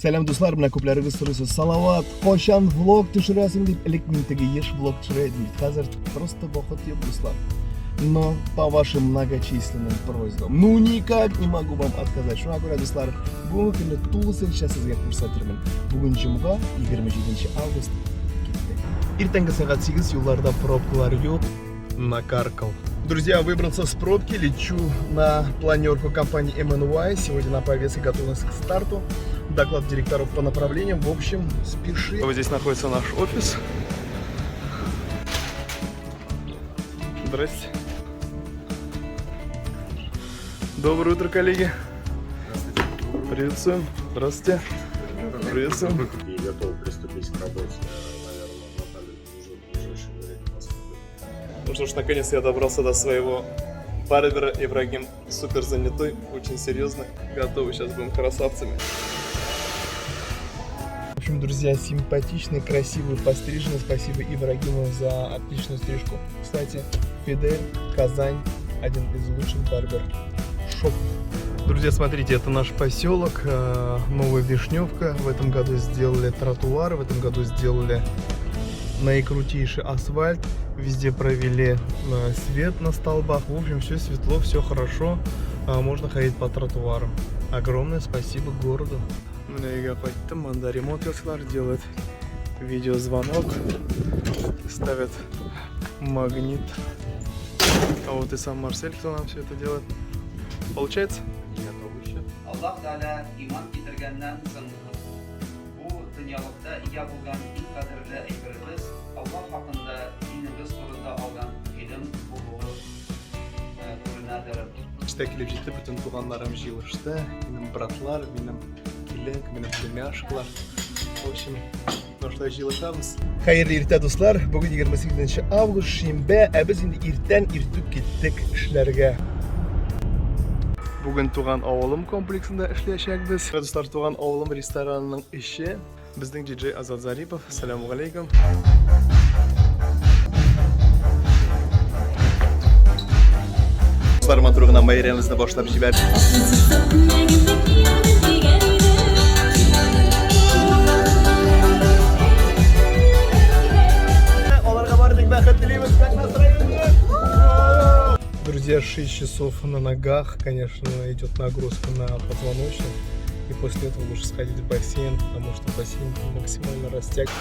Сәлам, дуслар, менә күпләрегез сорыйсыз, Салават, кайчан влог төшерәсең дип, элек мин теге еш влог төшерә идем бит. Хәзер просто вакыт юк, дуслар. Но по вашим многочисленным просьбам, ну никак не могу вам отказать. Шуңа күрә, дуслар, бүгенге көнне тулысынча сезгә күрсәтермен. Бүген җомга, 27 август. Киттек. Иртәнге сәгать 8 юлларда пробкалар юк. Накаркал. Друзья, выбрался с пробки, лечу на планерку компании MNY. Сегодня на повестке готовность к старту. Доклад директоров по направлениям. В общем, спеши. Вот здесь находится наш офис. Здрасте. Доброе утро, коллеги. Здравствуйте. Приветствуем. Здравствуйте. Приветствуем. И готов приступить к работе, наверное, Наталья уже в ближайшее время наступит. Ну что ж, наконец я добрался до своего барбера. Ибрагим супер занятой, очень серьезно. Готовы, сейчас будем красавцами. В общем, друзья, симпатичный, красивый, постриженный. Спасибо Ибрагиму за отличную стрижку. Кстати, Фидель, Казань, один из лучших барбер-шопов. Друзья, смотрите, это наш поселок, Новая Вишневка. В этом году сделали тротуар, в этом году сделали наикрутейший асфальт. Везде провели свет на столбах. В общем, все светло, все хорошо. Можно ходить по тротуарам. Огромное спасибо городу. Менә өйгә кайттым, монда ремонт ясыйлар, делают видеозвонок, ставят магнит. А вот и сам Марсель, кто нам все это делает. Получается? Аллаһ Тәгалә иман китергәннән соң бу дөньялыкта ия булган иң кадерле әйберебез Аллаһ хакында, динебез турында алган гыйлем булуы күренәдер. Эштә килеп җитте, бөтен туганнарым җыелышты. Минем братлар, минем килен, минем племяшкалар. В общем, шулай җыелышабыз. Хәерле иртә, дуслар. Бүген 28 август, шимбә, ә без инде иртән иртүк киттек эшләргә. Бүген Туган авылым комплексында эшләячәкбез. Дуслар, Туган авылым ресторанының эше. Безнең диджей Азат Зарипов. Ассаламу алейкум. Дуслар, матур гына бәйрәмебезне башлап җибәрдек. Аларга бары тик бәхет телибез. Как настроение? Друзья, 6 часов на ногах, конечно, идет нагрузка на позвоночник. И после этого лучше сходить в бассейн, потому что бассейн максимально растягивает.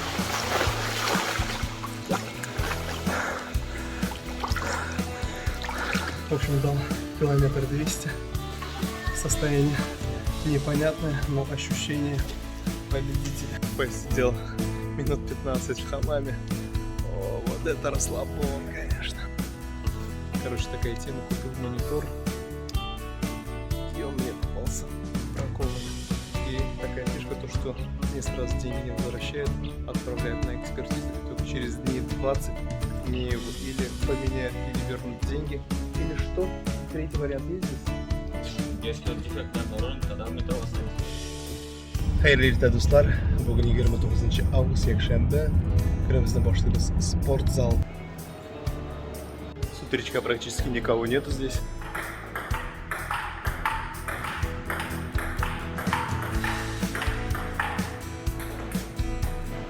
В общем, дал километр 200. Состояние непонятное, но ощущение победителя. Посидел минут 15 в хамаме. О, вот это расслабон, конечно. Короче, такая тема, купил монитор, и он мне попался бракованный. И такая фишка, то что мне сразу деньги не возвращают, отправляют на экспертизу, и только через дней 20 мне его или поменяют, или вернут деньги, или что? Третий вариант есть здесь? Если он дефект не обнаружен, тогда металл остается. Хәерле иртә, дуслар. Бүген 29 август, якшәмбе. Көнебезне башлыйбыз спортзал. С утречка практически никого нету здесь.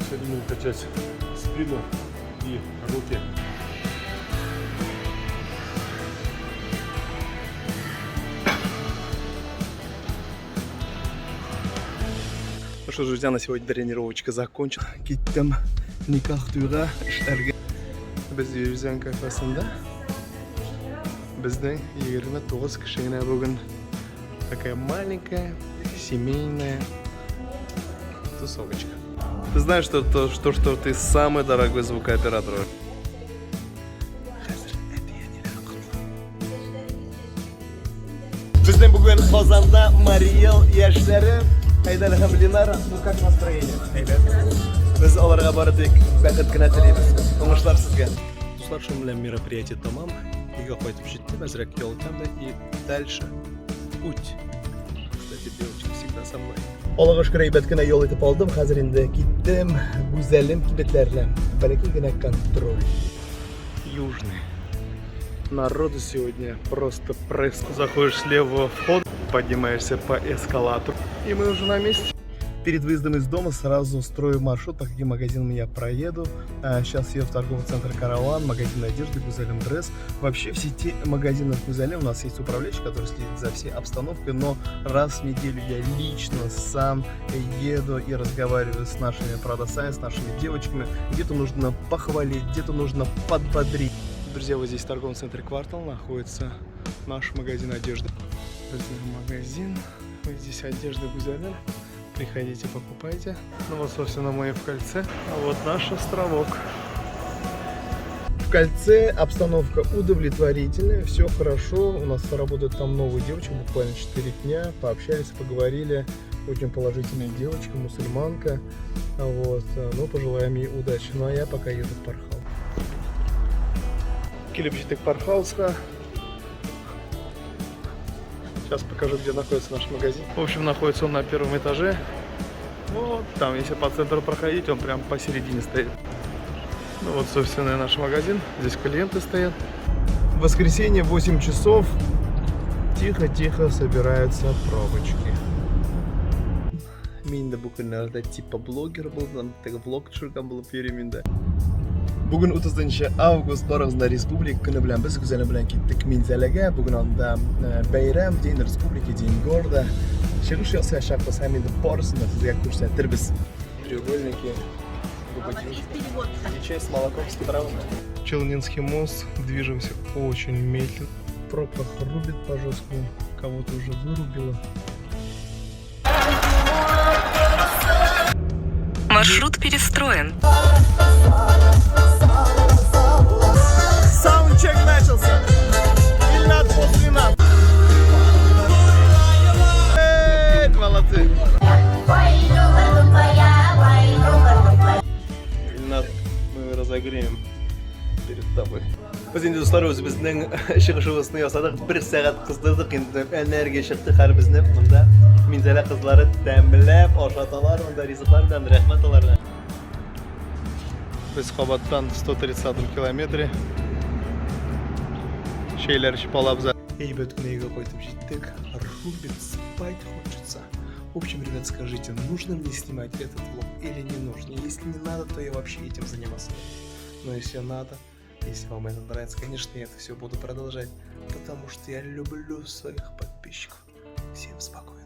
Сегодня будем качать спину и руки. Ну что, друзья, на сегодня тренировочка закончена. Киттем никах туйга эшләргә. Без Йөзән кафесында. Безнең 29 кеше генә бүген. Такая маленькая семейная тусовочка. Ты знаешь, что, то, что, что ты самый дорогой звукооператор? Хәзер әти-әниләр Безнең бүген Казанда Марий Эл яшьләре Айдар һәм Ленара, ну как настроение? Әйбәт. Без аларга бары тик бәхет кенә телибез. Уңышлар сезгә. Дуслар, шуның белән мероприятие тәмам. Өйгә кайтып җиттем, әзрәк ял итәм дә и дальше путь. Кстати, девочка всегда со мной. Аллага шөкер, әйбәт кенә ял итеп алдым. Хәзер инде киттем Гүзәлем кибетләренә. Бәләкәй генә контроль. Южный. Народу сегодня просто пресс. Заходишь с левого входа, поднимаешься по эскалатору. И мы уже на месте. Перед выездом из дома сразу строю маршрут, по каким магазинам я проеду. Сейчас я в торговый центр «Караван», магазин одежды «Гузелем Дресс». Вообще в сети магазинов «Гузелем» у нас есть управляющий, который следит за всей обстановкой, но раз в неделю я лично сам еду и разговариваю с нашими продавцами, с нашими девочками. Где-то нужно похвалить, где-то нужно подбодрить. Друзья, вот здесь в торговом центре «Квартал» находится наш магазин одежды. Друзья, магазин. Вот здесь одежда «Гузелем». Приходите, покупайте. Ну вот, собственно, мы и в кольце. А вот наш островок. В кольце обстановка удовлетворительная, все хорошо. У нас работает там новая девочка, буквально 4 дня. Пообщались, поговорили. Очень положительная девочка, мусульманка. Вот. Ну, пожелаем ей удачи. Ну, а я пока еду в Парк Хаус. Килеп җиттек Парк Хауска. Сейчас покажу, где находится наш магазин. В общем, находится он на первом этаже. Вот там, если по центру проходить, он прям посередине стоит. Ну вот, собственно, и наш магазин. Здесь клиенты стоят. В воскресенье 8 часов. Тихо-тихо собираются пробочки. Мин дә бу көннәрдә типа блогер булдым, теге влог төшергән булып йөрим инде. Бүген 30 август, барыгызны да Республика көне белән. Без Гүзәлем белән киттек Минзәләгә. Бүген анда бәйрәм, День Республики, День города. Чыгыш ясаячакбыз һәм инде барысын да сезгә күрсәтербез. Треугольники. И чай с молоком с травами. Челнинский мост. Движемся очень медленно. В пробках рубит по жесткому. Кого-то уже вырубило. Маршрут перестроен. Саундчек начался. Ильнат после нас. Эй, молодцы. Ильнат, мы разогреем перед тобой. Без инде, дуслар, үзебезнең чыгышыбызны ясадык. Бер сәгать кыздырдык, инде энергия чыкты һәрберебезне. Монда Минзәлә кызлары тәмләп ашаталар монда ризыклар белән, рәхмәт аларга. Без кабаттан 130 километре. Чәйләр эчеп алабыз. Әйбәт кенә өйгә кайтып җиттек. Рубит, спать хочется. В общем, ребят, скажите, нужно мне снимать этот влог или не нужно? Если не надо, то я вообще этим заниматься не буду. Но если надо, если вам это нравится, конечно, я это все буду продолжать, потому что я люблю своих подписчиков. Всем спокойной.